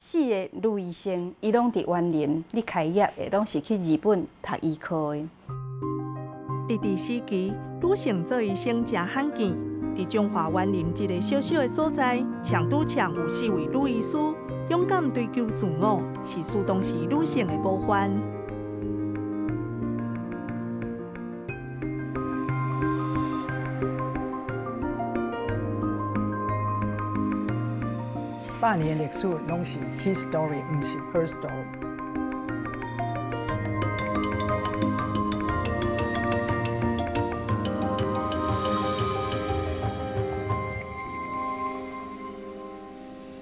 四个女醫生，伊攏佇員林咧開業的，攏是去日本讀醫科的。日治時期，女性做醫生誠罕見。佇彰化員林這個小小的所在，搶拄搶有四位女醫師，勇敢追求自我，是屬當時女性的模範。百年歷史攏是 his story，毋是 her story。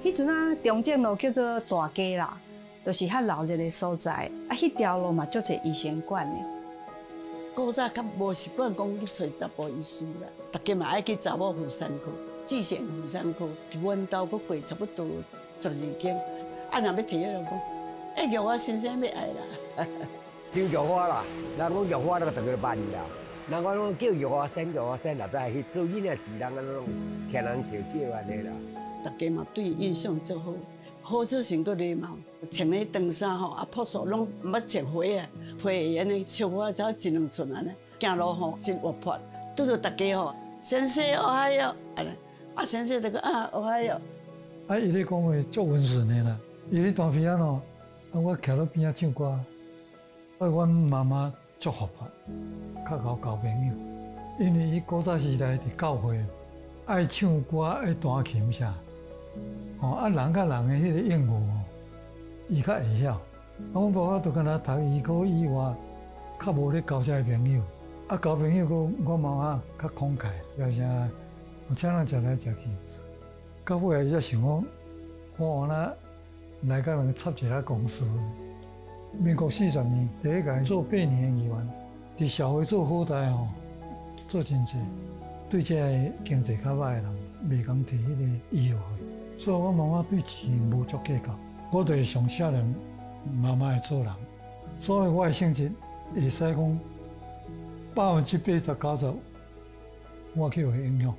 彼陣啊，中正路叫做大街啦，就是較鬧熱的所在。啊，彼條路嘛，足濟醫生館的。古早較無習慣講去揣查埔醫師啦，大家嘛愛去查某婦產科、至善婦產科，佇阮兜閣過差不多12間。啊，若欲提彼個講，欸，玉花先生欲來啦。張玉花啦，人講玉花那個就叫做萬啦。人講攏叫玉花仙，玉花仙，後擺去做囡仔時，人安攏聽人叫叫按呢啦。大家嘛對伊印象足好，好出神閣禮貌，穿咧長衫吼，啊樸素攏毋捌穿花啊，皮鞋按呢小可才一兩寸按呢，行路吼真活潑，拄著大家吼，先生おはよう，按呢，啊先生就講啊おはよう。啊，伊咧講話足溫順的啦，伊咧彈琵琶喏，啊我徛咧邊仔唱歌，啊阮媽媽足活潑，較𠢕交朋友，因為伊古早時代佇教會愛唱歌愛彈琴啥。哦，啊，人佮人的彼個應付吼，伊較會曉。啊，阮爸爸就敢若讀醫科以外，較無咧交啥朋友。啊，交朋友閣阮媽媽較慷慨，有啥有請人食來食去。到尾仔伊才想講，我原來來佮人插一下公司。民國40年，第一屆做8年議員，佇社會做好代吼，做真濟，對這个經濟較歹的人，袂共提彼個醫藥費。所以，我媽媽對錢無足計較，我就是上少年媽媽會做人，所以我的性質會使講80%、90%，我去予影響。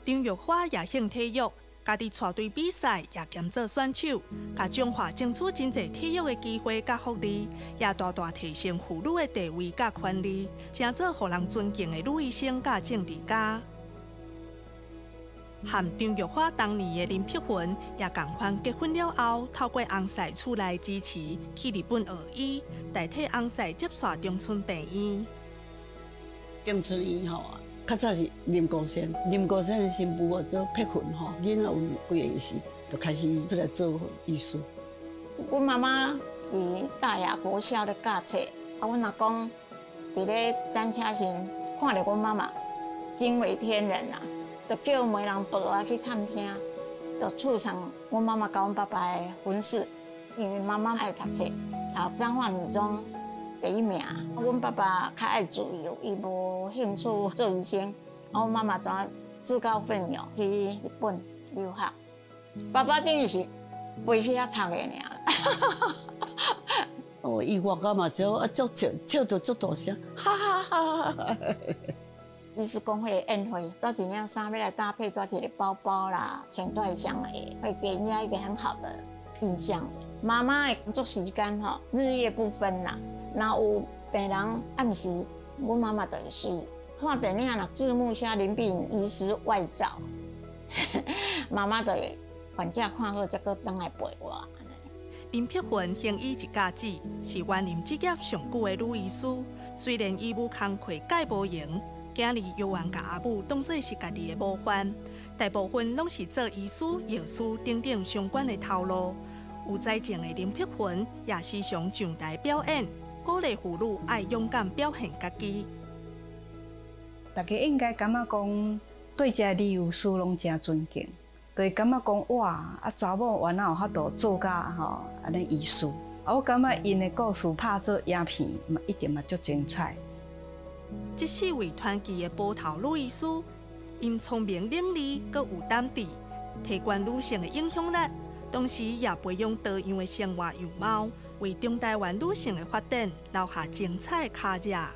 張玉花也興體育，家己帶隊比賽，也兼做選手，共彰化爭取真濟體育的機會佮福利，也大大提升婦女的地位佮權利，成做予人尊敬的女醫生佮政治家。和張玉花當年的林碧雲也仝款結婚了後，透過翁婿厝內支持去日本學醫，代替翁婿接續長春病院。長春醫吼，較早是林國仙，林國仙的新婦做碧雲吼，囡仔有幾個醫師，就開始出來做醫師。阮媽媽佇大雅國小咧教冊，啊，阮阿公佇咧單車時看著阮媽媽，驚為天人啊！就叫媒人報啊去探聽，就促成阮媽媽佮阮爸爸的婚事。因為媽媽愛讀冊，考彰化女中第一名。阮爸爸較愛自由，伊無興趣做醫生。阮媽媽怎自告奮勇去日本留學。爸爸等於是飛去遐讀的爾。哦，伊外口嘛就啊，足笑，笑到足大聲，哈哈哈哈！醫師公會的宴會，帶一領衫欲來搭配，帶一個包包啦，穿帶雙鞋，會給人家一個很好的印象。媽媽的工作時間吼，日夜不分啦。若有病人暗時，阮媽媽就會隨。看電影若字幕寫林碧穎醫師外照，媽媽就會患者看好，才閣轉來陪我。林碧雲行醫一甲子，是員林職業上久的女醫師。雖然醫務工課蓋無閒。囝兒猶原共阿母當做是家己的模範，大部分攏是做醫師、藥師等等相關的頭路。有才情的林碧雲也時常上台表演，鼓勵婦女愛勇敢表現家己。大家應該感覺講對這個女醫師攏誠尊敬，就會感覺講哇，啊查某原來有法度做甲吼按呢醫師。啊，我感覺𪜶的故事拍做影片嘛，一定嘛足精彩。這四位傳奇的埔頭女醫師，𪜶聰明伶俐，閣有膽智，提懸女性的影響力，同時也培養多樣的生活樣貌，為中台灣女性的發展留下精彩的跤跡。